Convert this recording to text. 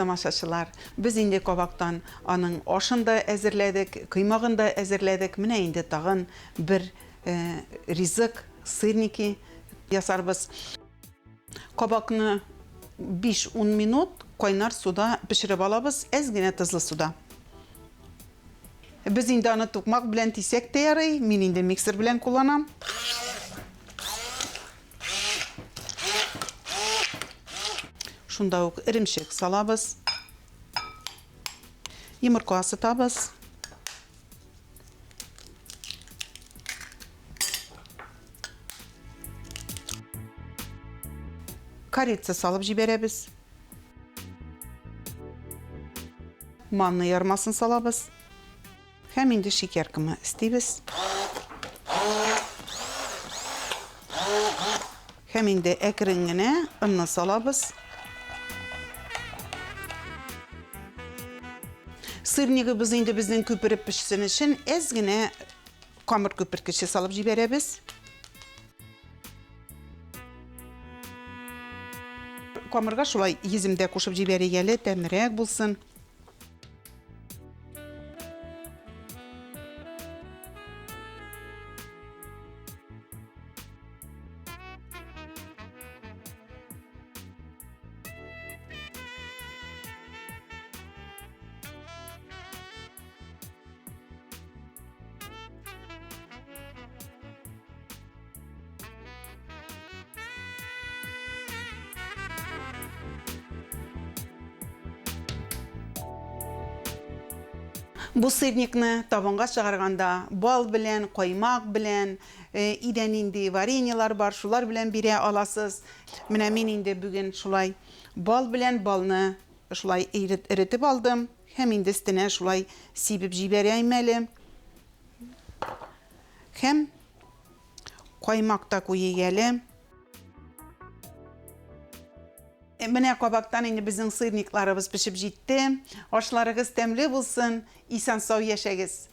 Тамашачылар, без инде кабактан аның ашын да әзерләдек, коймагын да әзерләдек. Менә инде тагын бер ризык, сырники ясарбыз. Кабакны 5-10 минут кайнар суда пешереп алабыз, әз генә тозлы суда. Без инде аны тукмак белән тисәк тә ярый, мин инде миксер белән кулланам. Шунда ук эремчек салабыз. Йомырка сытабыз. Корица салып җибәрәбез. Манна ярмасын салабыз. Һәм инде шикәр комы өстибез. Һәм инде әкрен генә онны салабыз. Сырнигыбыз инде безнең күпереп пешсен өчен әз генә камыр күперткече салып җибәрәбез. Камырга шулай йөзем дә кушып җибәрик әле, тәмлерәк булсын. Бу сырникны табынга чыгарганда бал белән, каймак белән, э, өйдә нинди вареньелар бар, шулар белән бирә аласыз. Менә мин инде бүген шулай бал белән балны шулай эретеп алдым һәм инде өстенә шулай сибеп җибәрәем әле. Һәм каймак та куйыйк әле. Менә кабактан инде безнең сырникларыбыз пешеп җитте. Ашларыгыз тәмле булсын, исән-сау яшәгез.